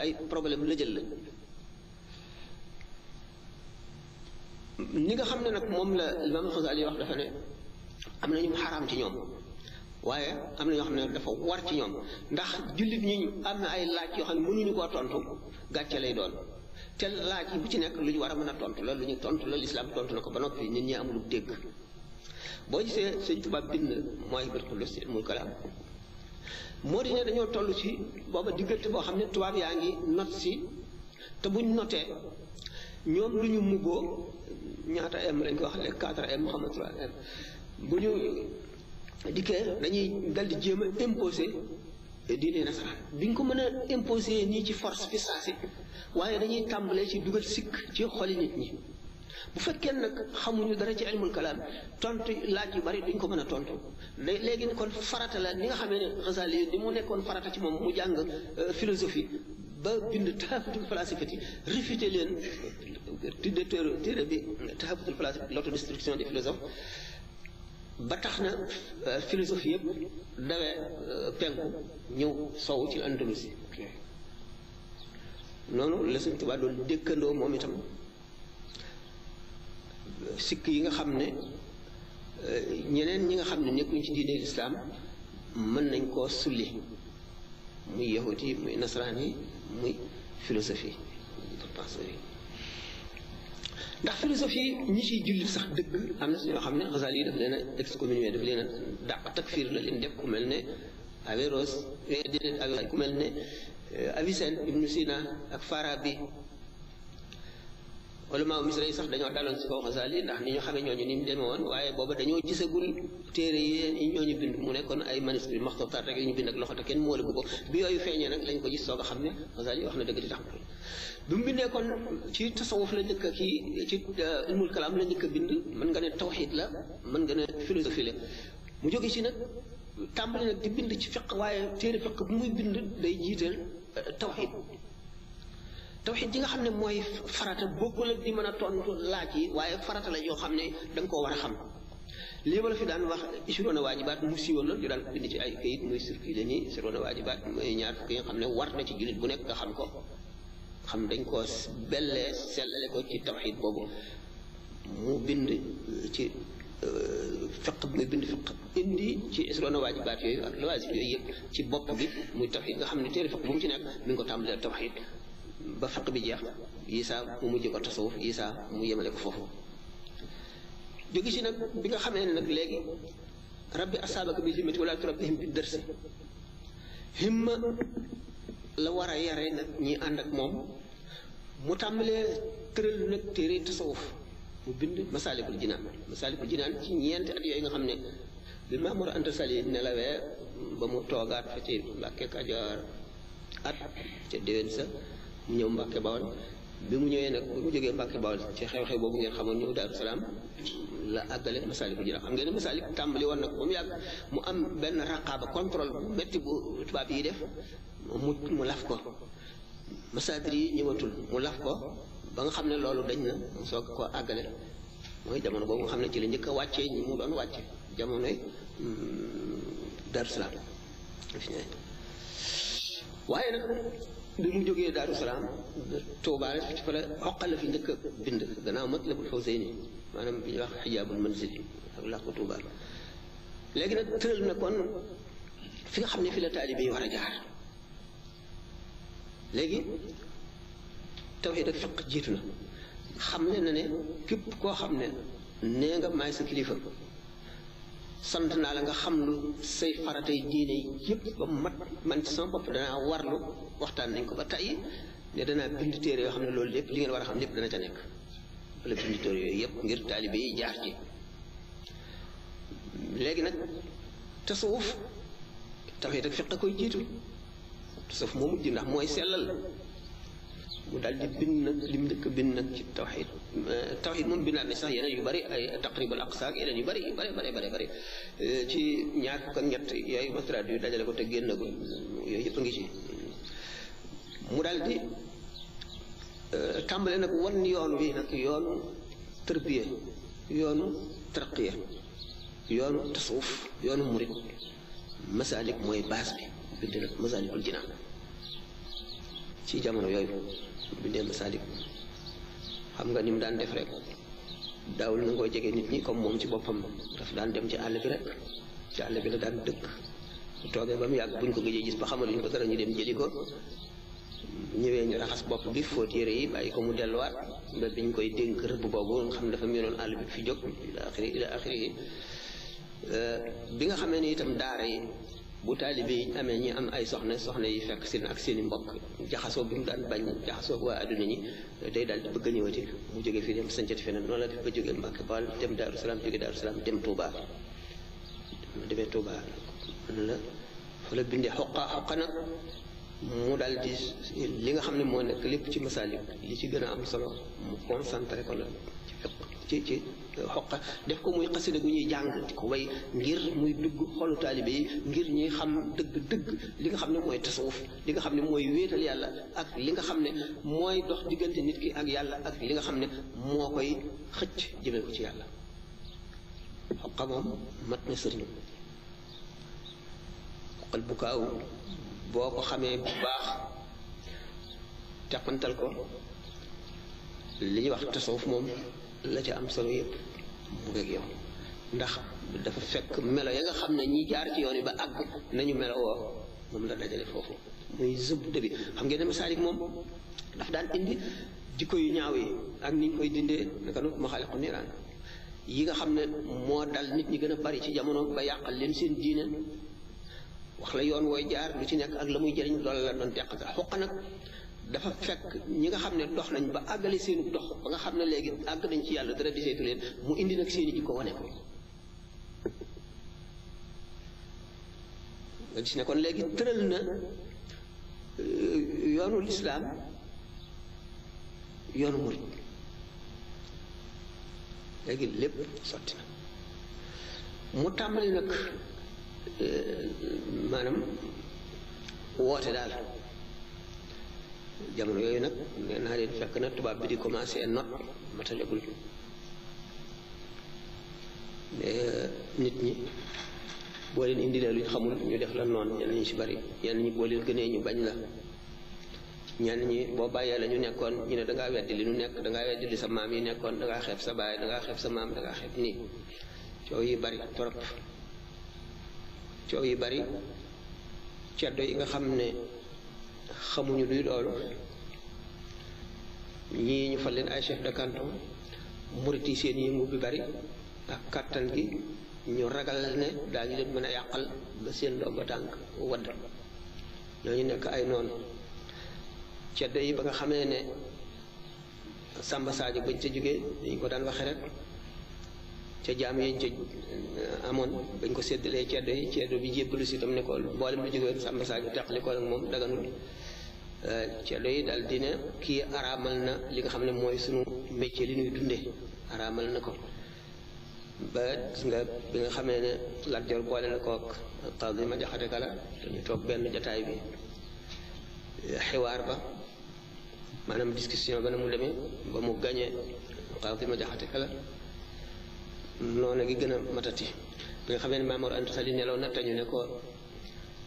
ay problème la jël la ni nga xam ne nag moom la Imam Xasaali wax dafa ne am na ñu xaraam ci ñoom waaye am na ñoo xam ne dafa war ci ñoom ndax jullit ñi am na ay laaj yoo xam ne mënuñu koo tontu gàcce lay doon te laaj yi bu ci nekk lu ñu war a mën a tontu la lu ñu tontu la lislaam tontu na ko ba noppi nit ñi amul dégg boo gisee sëñ Tuubaa bind mooy barkul si mul kalaam moo di ne dañoo toll ci booba diggante boo xam ne tubaab yaa ngi not si te buñ notee ñoom lu ñu muggoo ñaata m lañ ko wax léegi 4m xam nga 3m bu ñu dikkee dañuy dal di jéem a imposer diine nasaraan duñ ko mën a imposer nii ci force fi saasi waaye dañuy tàmbalee ci dugal sikk ci xoli nit ñi bu fekkee nag xamuñu dara ci ilmul kalaam tontu laaj yu bari duñ ko mën a tontu léegi kon farata la ni nga xamee ne Ghazali ni mu nekkoon farata ci moom mu jàng philosophie ba bind tahafutul falsafati réfuté leen tudde téere bi tahafutul falsafati l'autodestruction des philosophes ba tax na philosophie yëpp dawee penku ñëw sow ci Andalusi noonu la Sëñ Tuubaa doon dëkkandoo moom itam sikk yi nga xam ne ñeneen ñi nga xam ne nekkuñ ci diine lislaam mën nañ koo sulli muy yahut yi muy nasaraan yi muy philosophie penseur yi ndax philosophie ñi ciy jullit sax dëgg am na si ñoo xam ne Ghazali yi daf leen a excommunié daf leen a dàq takfir la leen def ku mel ne Averroès ku mel ne Avicenne Ibn Sina ak Farabi ulama misra yi sax dañoo daloon ci kaw Ghazali ndax ni ñu xamee ñooñu ni mu demee woon waaye booba dañoo gisagul téere yi ñooñu bind mu nekkoon ay manuscrits maxtuutaat rek ñu bind ak loxo te kenn moolagu ko bi yooyu feeñee nag lañ ko gis soog a xam ne Ghazali wax na dëgg di tax bi mu bindee kon ci tasawuf la njëkk a kii ci ilmul kalaam la njëkk a bind mën nga ne tawxiid la mën nga ne philosophie la mu jóge ci nag tàmbali nag di bind ci fiq waaye téere fiq bu muy bind day jiital tawxiid tawxiid ji nga xam ne mooy farata bokkul ak di mën a tontu laaj yi waaye farata la yoo xam ne da nga koo war a xam lii ma la fi daan wax ishruna waajibaat mu siiwoon la ñu daan ko bind ci ay kayit muy circulé nii ishruna waajibaat mooy ñaar fukki nga xam ne war na ci jullit bu nekk nga xam ko xam dañ koo bellee sellale ko ci tawxiid boobu mu bind ci fiq muy bind fiq indi ci ishruna waajibaat yooyu ak lawaazim yooyu yëpp ci bopp bi muy tawxiid nga xam ne téere fiq bu mu ci nekk mi ngi ko tàmbalee tawxiid ba fiq bi jeex yisaa mu mujj ko tasawuf yisaa mu yemale ko foofu jóge si nag bi nga xamee ne nag léegi rabbi asaabaka bi himmati wala turabbihim bi dërsi himma la war a yare nag ñi ànd ak moom mu tàmbalee tëral nag téere tasawuf mu bind masaalikul jinaan ci ñeenti at yooyu nga xam ne bi Maam Mor Anta Sali nelawee ba mu toogaat fa ci Mbàkke Kajoor at ca déwén sa mu ñëw Mbàkke Bawol bi mu ñëwee nag bu mu jógee Mbàkke Bawol ci xew-xew boobu ngeen xamoon ñëw Daaru Salaam la àggale Masaalikul Jinaan xam ngeen ne Masaalik tàmbali woon nag ba mu yàgg mu am benn raqaaba contrôle bu métti bu tubaab yi def mu laf ko masaadir yi ñëwatul mu laf ko ba nga xam ne loolu dañ na mu soog ko àggale mooy jamono boobu nga xam ne ci la njëkk a wàccee ñi mu doon wàcce jamonoy Daaru Salaam waaye nag bi mu jógee Daaru Salaam Tuubaa rek fa la xoqal la fi njëkk a bind gannaaw Matlabul Fawzayni maanaam bi ñuy wax xijaabul manzil ak làkku Tuubaa léegi nag tëral na kon fi nga xam ne fi la taalibe yi war a jaar léegi tawhiid ak fiq jiitu na xam ne na ne képp koo xam ne nee nga maay sa kilifa sant naa la nga xam lu say faratay diine yëpp ba mat man ci sama bopp danaa warlu waxtaan nañ ko ba tey ne danaa bind téere yoo xam ne loolu lépp li ngeen war a xam lépp dana ca nekk wala bind téere yooyu yëpp ngir taalibe yi jaar ci léegi nag tasawuf tawhiid ak fiq koy jiitu tasawuf moo mujj ndax mooy sellal mu daal di bind nag lim njëkk a bind nag ci tawxiid moom bindaat na sax yeneen yu bari ay taqribul aqsa ak yeneen yu bari ci ñaar fukk ak ñett yooyu matraat yu dajale ko te génnagul yooyu yëpp a ngi ci mu daal di tàmbale nag wan yoon wi nag yoonu tërbiya yoonu tarqiya yoonu tasawuf yoonu murid masaalik mooy base bi bind nag masaalikul jinaan ci jamono yooyu bindee Masaalik xam nga ni mu daan def rek daawul nangoo jege nit ñi comme moom ci boppam daf daan dem ci àll bi rek ci àll bi la daan dëkk bu toogee ba mu yàgg buñ ko gëjee gis ba xamaluñ ko dara ñu dem jëli ko ñëwee ñu raxas bopp bi fóot yére yi bàyyi ko mu delluwaat ba biñ koy dénk rëbb boobu nga xam ne dafa miinoon àll bi fi jóg ila axiri yi bi nga xamee ni itam daara yi bu taalibe yi amee ñi am ay soxna yi fekk seen ak seen i mbokk jaxasoo bi mu daan bañ jaxasoo waa adduna ñi day daal di bëgg a ñëwati mu jógee fii dem sancati feneen noonu la def ba jógee Mbàkke Bawal dem Daaru Salaam jógee Daaru Salaam dem Touba demee Touba la fa la bindee xoqa nag mu daal di li nga xam ne moo nekk lépp ci Masaalik li ci gën a am solo mu concentré ko la ci xoqa def ko muy xasida gu ñuy jàng di ko way ngir muy dugg xolu taalibe yi ngir ñuy xam dëgg-dëgg li nga xam ne mooy tasawuf li nga xam ne mooy wéetal yàlla ak li nga xam ne mooy dox diggante nit ki ak yàlla ak li nga xam ne moo koy xëcc jëmee ko ci yàlla xoqa moom mat na sëriñ xoqal bu kaaw boo ko xamee bu baax teqantal ko li ñuy wax tasawuf moom la ca am solo yëpp mu ngeeg yow ndax dafa fekk melo ya nga xam ne ñi jaar ci yoon yi ba àgg nañu melo woo moom la dajale foofu muy zëb bi xam ngeen ne Masaalik moom dafa daan indi jikko yu ñaaw yi ak ni ñu koy dindee naka nu ma xaaliqu niiraan yi nga xam ne moo dal nit ñi gën a bari ci jamono ba yàqal leen seen diine wax la yoon wooy jaar lu ci nekk ak la muy jëriñ loolu la doon teq ka xuq nag dafa fekk ñi nga xam ne dox nañ ba àggale seenu dox ba nga xam ne léegi àgg nañ ci yàlla dara diseetu leen mu indi nag seeni jikko wane ko nga gis ne kon léegi tëral na yoonu lislaam yoonu murit léegi lépp sotti na mu tàmbali nag maanaam woote daal jamono yooyu nag nee naa leen fekk na tubaab bi di commencé not matalegul nit ñi boo leen indilee luñ xamul ñu def la noonu ñenn ñi ci bari ñenn ñi boo leen gënee ñu bañ la ñenn ñi boo bàyyee la ñu nekkoon ñu ne dangaa weddi li ñu nekk dangaa weddi li sa maam yi nekkoon dangaa xeeb sa baay dangaa xeeb sa maam dangaa xeeb nii coow yi bari trop coow yi bari ceddo yi nga xam ne xamuñu luy loolu ñii ñu fal leen ay chef de canton murit yi seen yëngu bi bari ak kàttan gi ñu ragal ne daañu leen mën a yàqal ba seen ndomba tànk wadd ñooñu nekk ay noonu ceddo yi ba nga xamee ne Samba Sadio bañ ca jógee dañu ko daan waxe rek ca jaam yañ ca amoon bañ ko séddalee ceddo bi jébbalu si tam ne ko mboolem lu jógee Samba Sadio teqali ko ak moom daganul ceddo yi daal di ne kii araamal na li nga xam ne mooy sunu métier li ñuy dundee araamal na ko ba gis nga bi nga xamee ne Lat Joor boole na kook Qaadi Ma Jaxate Kala dañu toog benn jataay bi xiwaar ba maanaam discussion ba na mu demee ba mu gañee Qaadi Ma Jaxate Kala noonu gi gën a matati bi nga xamee ne Maam Mor Anta Sali nelaw na te ñu ne ko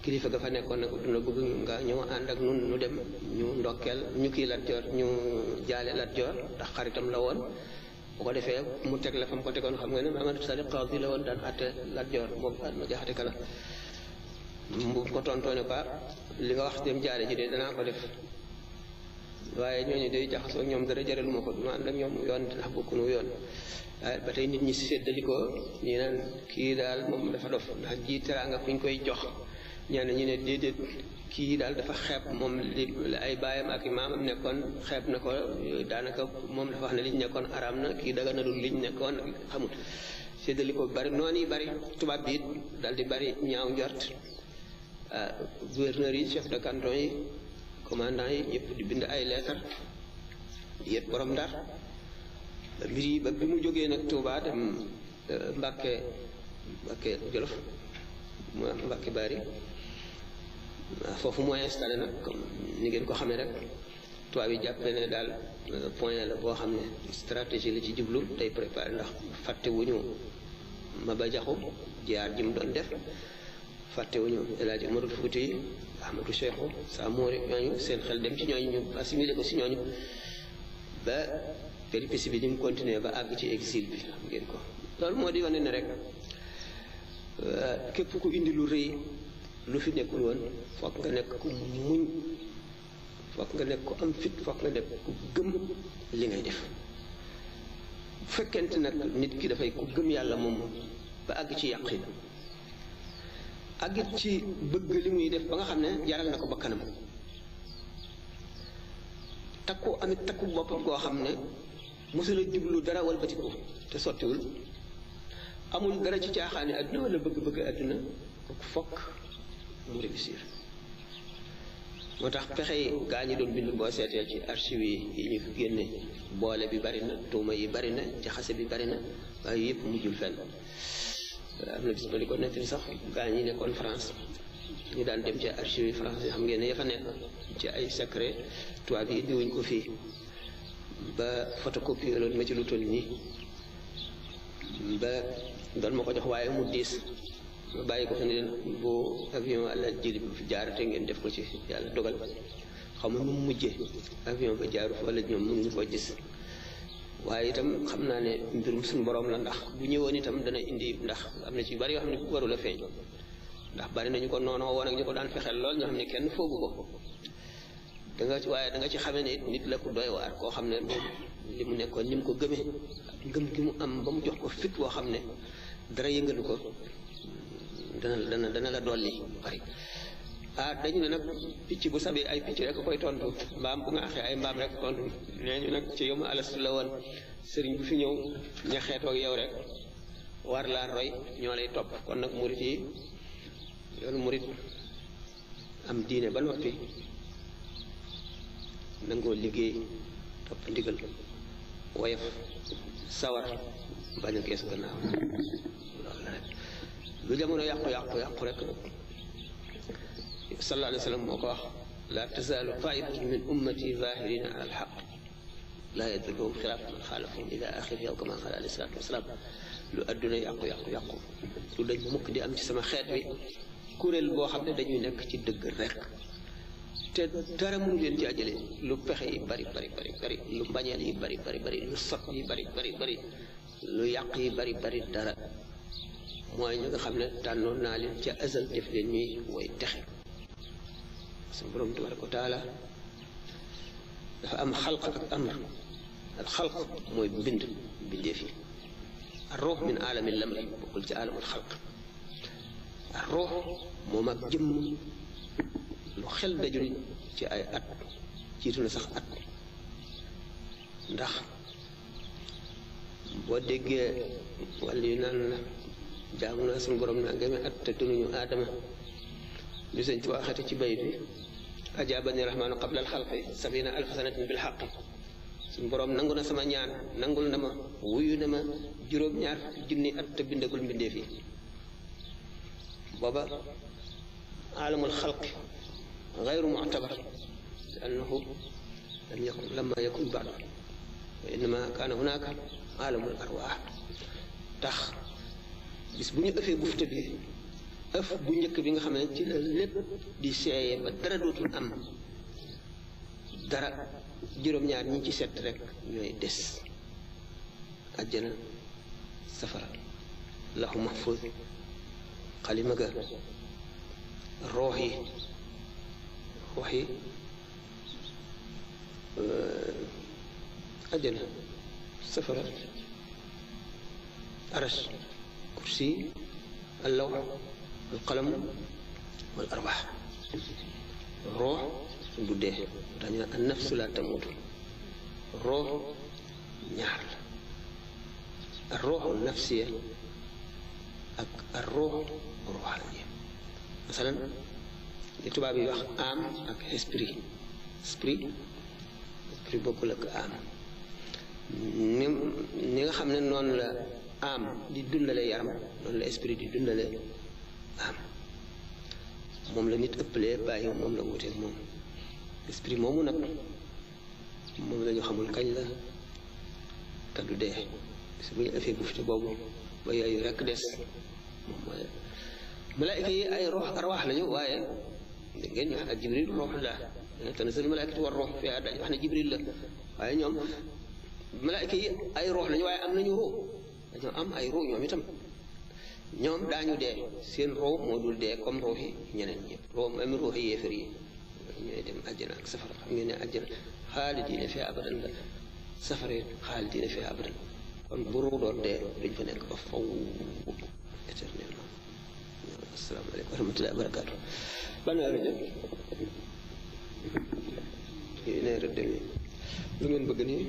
kilifa ga fa nekkoon na ko duna bëgg nga ñëw ànd ak nun nu dem ñu ndokkeel ñu kii Lat Joor ñu jaale Lat Joor ndax xaritam la woon bu ko defee mu teg la fa mu ko tegoon xam nga ne Maam Anta Sali qaadi la woon daan àtte Lat Joor moom Ma Jaxate Kala bu ko tontoone ba li nga wax dem jaale ji de danaa ko def waaye ñooñu day jaxasoo ñoom dara jaralu ma ko duma ànd ak ñoom yoon ndax bokkunu yoon waaye ba tey nit ñi si séddalikoo ñi naan kii daal moom dafa dof ndax ji teraanga fu ñu koy jox ñenn ñi ne déedéet kii daal dafa xeeb moom li ay baayam ak i maamam nekkoon xeeb na ko daanaka moom dafa wax ne liñ nekkoon araam na kii daga na dul liñ nekkoon xamul séddali ko bari noonu yi bari tubaab bi daal di bari ñaaw njort gouverneur yi chef de canton yi commandant yi ñëpp di bind ay lettre yët borom Ndar mbir yi ba bi mu jógee nag Touba dem Mbàkke Jolof Mbàkke Bari foofu mooy installé nag comme ni ngeen ko xamee rek tubaab yi jàppee ne daal point la boo xam ne stratégie la ci jublu tey préparé ndax fàtte wuñu Maba Jaxu jaar ji mu doon def fàttewuñu El Hadj Umarul Fuuti Ahmadou Cheikhu Samori ñooñu seen xel dem ci ñooñu ñu assimilé ko si ñooñu ba péripétie bi ni mu continuer ba àgg ci exil bi xam ngeen ko loolu moo di wane ne rek képp ku indi lu rëy lu fi nekkul woon foog nga nekk ku muñ foog nga nekk ku am fit foog nga nekk ku gëm li ngay def bu fekkente nag nit ki dafay ku gëm yàlla moom ba àgg ci yàqin àggit ci bëgg li muy def ba nga xam ne jaral na ko ba kanam takku amit takku boppam koo xam ne mosula jublu dara walbatiku te sottiwul amul dara ci caaxaani àdduna wala bëgg-bëgg àdduna kooku fokk mu réussir moo tax pexe yi gaa ñi doon bind boo seetee ci archive yi ñu fi génne boole bi bari na tuuma yi bari na jaxase bi bari na waaye yëpp mujjul fenn am na bis ma di ko nettali sax gaa ñi nekkoon France ñu daan dem ci archive yi France yi xam ngeen ne ya fa nekk ci ay secret tubaab yi indiwuñ ko fii ba photocopie loolu ma ci lu toll nii ba doon ma ko jox waaye mu diis ma bàyyi ko fi ne leen bu avion àlla jëli bu fi jaarate ngeen def ko ci yàlla dogal xam nga nu mu mujjee avion ba jaaru fa wala ñoom mënuñu ko gis waaye itam xam naa ne mbirum suñu borom la ndax bu ñëwoon itam dana indi ndax am na ci bari yoo xam ne warul a feeñ ndax bari nañu ko noonoo woon ak ñu ko daan fexeel lool ñoo xam ne kenn foogu ko waaye da nga ci xamee ne nit la ku doy waar koo xam ne moom li mu nekkoon ni mu ko gëmee ngëm gi mu am ba mu jox ko fit woo xam ne dara yëngalu ko dana la dolli bari dañu ne nag picc bu sabee ay picc rek koy tontu mbaam bu nga axee ay mbaam rek tontu nee ñu nag ci yomu alastu la woon sëriñ bu fi ñëw ña xeetoog yow rek war laa roy ñoo lay topp kon nag murit yi yoonu murit am diine ba noppi nangoo liggéey topp ndigal woyof sawar bañ a gees gannaaw loolu la rek lu jamono yàqu rek sallallahu alayhi wa sallam moo ko wax la tazaalu taifatun min ummati zahirina ala alxaq laa yadurruhum xilaafu man xaalafahum ila axiri yow kama qaala alayhi salaatu wasalaam lu adduna yàqu lu dañ mukk di am ci sama xeet wi kuréel boo xam ne dañuy nekk ci dëgg rek te dara mënu leen ci àjjale lu pexe yi bari lu mbañeel yi bari lu sot yi bari lu yàq yi bari dara mooy ñu nga xam ne tànnoon naa leen ca azal def leen ñuy woy texe suñu borom tabaraka wa taala dafa am xalq ak amr al xalq mooy bind bindee fi ar-ruux min aalami lamri bokkul ci aalamul xalq ar-ruux moom ak jëmm lu xel dajul ci ay at jiitu na sax at ndax boo déggee wàll yu naan la jaamu naa suñu borom naa ngeme at te dunuñu aadama lu sëñ ci waxate ci bayit bi ajaabani rahmaanu qabla alxalqi sabina alfa sanatin bil xaqi suñu borom nangu na sama ñaan nangul na ma wuyu na ma juróom-ñaar junni at te bindagul mbindeef yi booba aalamul xalqi gayru muctabar li annahu lam yakun lamma yakun baadu wa innama kaana hunaaka aalamul arwaax tax bis bu ñu ëffee bufte bi ëf bu njëkk bi nga xam ne ci la lépp di seeyee ba dara dootul am dara juróom-ñaar ñi ci set rek ñooy des àjjana safara lahu mahfuz xalima ga roox yi àjjana safara arash kursi allaw alqalam wal arwax roox du dee dañu ne an nafsu la tamutu roox ñaar la ar rooxu nafsiya ak ar rooxu ruuxaaniya masalan li tubaab yi wax âme ak esprit bokkul ak âme ni nga xam ne noonu la âme di dundale yaram noonu la esprit di dundale âme moom la nit ëppalee bàyyi moom la wuteeg moom esprit moomu nag moom la ñu xamul kañ la te du dee bis bu ñu effee bufte boobu ba yooyu rekk des moom mooy malaayika yi ay ruux arwaax lañu waaye ngeen ñu ak jibril ruux la tanazzalu malaayikatu war ruux fiihaa dañu wax ne jibril la waaye ñoom malaayika yi ay ruux lañu waaye am nañu ruux dañoo am ay ruux ñoom itam ñoom daañu dee seen ruux moo dul dee comme ruux yi ñeneen ñëpp ruux même ruux yi yéefar yi ñooy dem àjjana ak safara xam ngeen ne àjjana xaalidiina fiihaa abadan la safara yi xaalidiina fiihaa abadan kon bu ruux doon dee duñ fa nekk ba faw éternellement. asalaamaaleykum wa rahmatullahi wa barakaatu. ban heure la jëm une heure et demie lu ngeen bëgg nii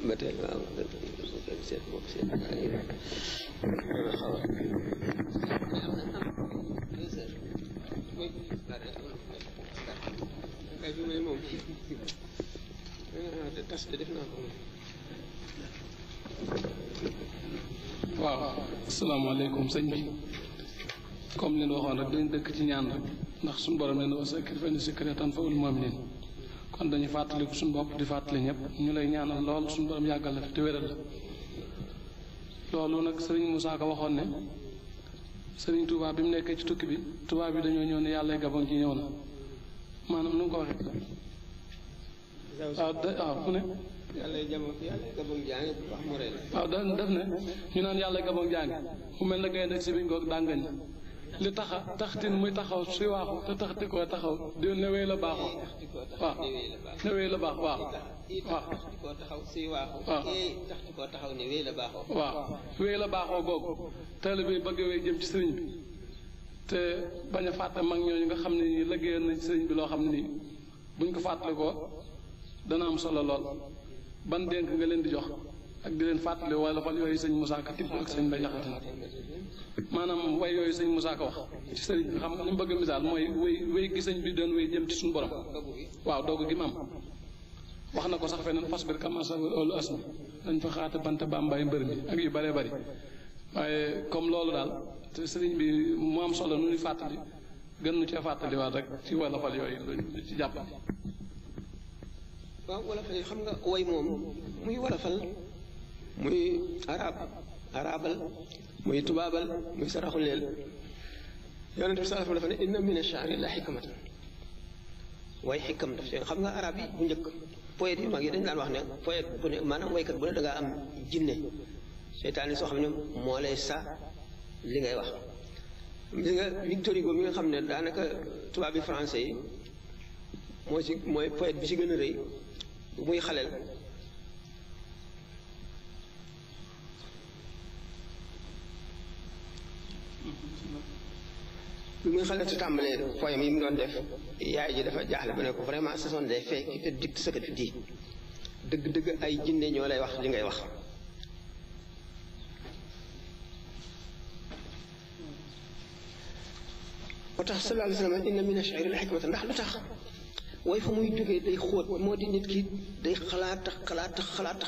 ba tey waaw seet moom seet xaw kay bi may moom tas de def naa ko waaw asalaamaaleykum sëñ bi comme leen waxoon rek dañ dëkk ci ñaan rek ndax suñu borom leen wa zakkir fa inna zikraa tanfa'ul mu'miniin kon dañuy fàttaliku suñu bopp di fàttali ñëpp ñu lay ñaanal lool suñu borom yàggal la fi te wéral la loolu nag sëriñ Moussa Ka waxoon ne sëriñ Touba bi mu nekkee ci tukki bi Touba bi dañoo ñëw ne yàlla Gabon ji ñëw na maanaam nu nga ko waxee waaw fu ne yàlla Gabon jaangi wax mu rey waaw def ne ñu naan yàlla Gabon jaangi mu mel na gaynde si biñ goog dàngañ li taxtin muy taxaw si waaxu te taxti koo taxaw di newee la baaxoo waaw newee la baax waaw waaw taxti koo taxaw si waaxu waaw taxti koo taxaw ne wéy la baaxoo waaw wéy la baaxoo googu teel bi bëgg wéy jëm ci sëriñ bi te bañ a fàtte mag ñooñu nga xam ne nii liggéeyal nañ sëriñ bi loo xam ne nii buñ ko fàttali ko dana am solo lool ban dénk nga leen di jox ak di leen fàttali wala fal yooyu sëñ Moussa Ka tibb ak sëñ Bay Jaxate maanaam way yooyu sëñ Moussa Ka wax ci sëriñ bi xam nga li mu bëgg misaal mooy wéy gi sëñ bi doon wéy jëm ci suñu borom waaw doogu gi mu am wax na ko sax feneen fasbir kamaa sabara ulul azmi dañ fa xaata banta bàmbaay mbër mi ak yu bëree bëri waaye comme loolu daal te sëriñ bi mu am solo nu ñu fàttali gën nu cee fàttaliwaat rek ci wala fal yooyu luñ ci jàppandi. waaw wolofal yi xam nga way moom muy wolofal muy arabal muy tubaabal muy saraxuleel yonent bi sallallahu alayhi wa sallam dafa ne inna min ash-sha'ri la hikmatan way xikam daf see xam nga arab yi bu njëkk poète yu mag yi dañ daan wax ne poète bu ne maanaam waykat bu ne da ngaa am jinne seytaane soo xam ne moo lay sa li ngay wax gis nga Victor Hugo mi nga xam ne daanaka tubaab bi français yi mooy poète bi ci gën a rëy muy xaleel bi muy xaleel ci tàmbalee poème yi mu doon def yaay ji dafa jaaxle ba ne ko vraiment ce sont des faits qui te dictent ce que tu dis dëgg-dëgg ay jinne ñoo lay wax li ngay wax moo tax sallallahu alayhi wa sallam inna min ash-shi'ri la hikmatan ndax lu tax way fa muy jógee day xóot moo di nit ki day xalaat